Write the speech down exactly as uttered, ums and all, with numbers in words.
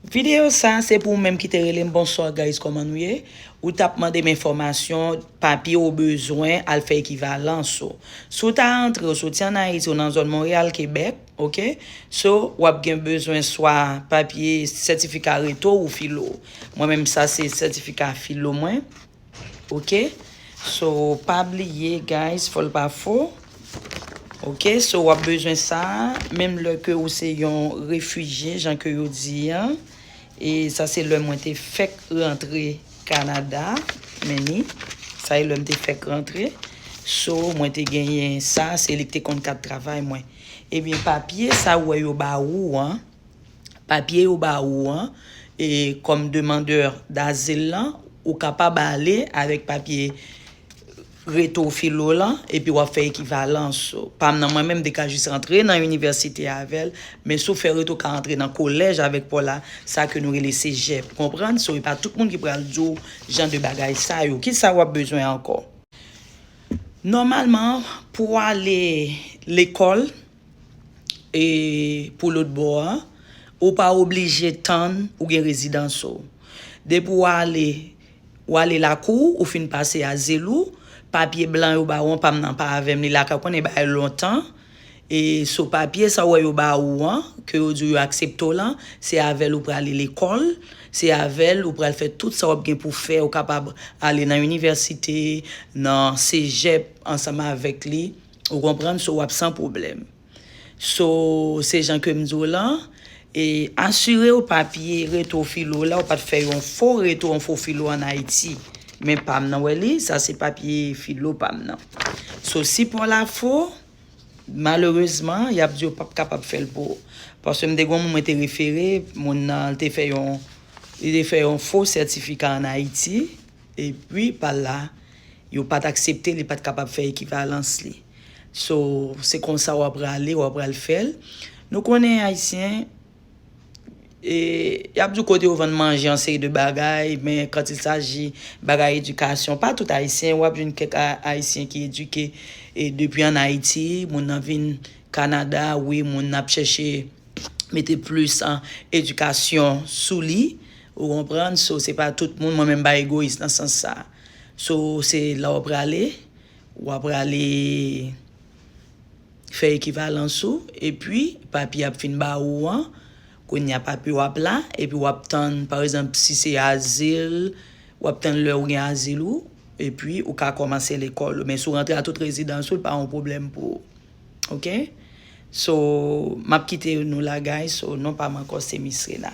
Videyo sa se pou ou menm ki te rele m. Bonswa guys, kòman nou ye? Ou t ap mande m enfòmasyon, papye ou bezwen al fè ekivalans ou. Si w ta antre, ou soti ann Ayiti, ou nan zòn Monreyal, Kebèk, oke? So, w ap gen bezwen swa papye sètifika reto ou filo. Mwen menm, sa se sètifika filo mwen. Oke? So, pa bliye, guys, fò l pa fo. Oke? So, w ap bezwen sa, menm lè ke ou se yon refijye, jan ke yo di an. E sa se lè mwen te fèk rantre Kanada. Men ni, sa e lè m te fèk rantre. So, mwen te genyen sa, se li ki te konn kat travay mwen. Ebyen, papye sa ou wè yo ba ou an, papye yo ba ou an, e kòm demandè dazil lan, ou kapab ale avèk papye reto filo lan, epi w ap fè ekivalans ou. Pa m nan, mwen menm, m te ka jis rantre nan inivèsite avè l, men si w fè reto, w ka rantre nan kolèj avèk pa w la, sa ke nou rele sejèp, konprann? So, e pa tout moun ki pral di w jan de bagay sa yo. Kisa w ap bezwen ankò? Nòmalman, pou w ale lekòl, e pou lòt bò a, ou pa oblije tann ou gen rezidans ou. Depi w ale, w ale lakou, ou fin pase azil ou, papye blan yo ba ou an, pa m nan pa avè m, li lakay, ou konnen bagay lontan. E so papye sa w wè yo ba ou an, ke yo di w yo aksepte w lan, se avè l ou prale lekòl, se avè l ou pral fè tout sa w ap gen pou fè, ou kapab ale nan inivèsite, nan sejèp ansanm avèk li, ou konprann, so w ap san pwoblèm. So, se jan ke m di w lan, e asire w papye reto filo la, ou pa t fè yon fo reto, yon fo filo ann Ayiti. Men pa m nan, wè li, sa se papye filo pa m nan. So, si pa w la fo, malerezman, y ap di yo p ap kapab fè l pou ou. Paske m te gen yon moun mwen te refere, moun nan, li te fè yon, li te fè yon fo sètifika ann Ayiti, epi pa l la, yo pa t aksepte, li pa t kapab fè ekivalans li. So, se konsa w ap prale, w ap pral fè l. Nou konnen Ayisyen, e, y ap di w kote yo vann manje, yon seri de bagay, men quand il s'agit bagay edikasyon, pa tout Ayisyen, w ap jwenn kèk A-, Ayisyen ki edike, e, depi ann Ayiti, moun nan vin Kanada, wi, moun nan ap chèche mete plis an edikasyon sou li, ou konprann? So, se pa tout moun, mwen menm m pa egoyis nan sans sa. So, se la w ap prale, w ap prale fè ekivalans ou, epi papye ap fin ba ou an, kounye a papye w ap la, epi w ap tann, pa egzanp, si se azil, w ap tann lè ou gen azil ou, epi ou ka kòmanse lekòl ou. Men si w rantre a tout rezidans ou, l pa yon pwoblèm pou ou. Oke? So, m ap kite nou la, guys. So, non pa m ankò, se Miss Rena.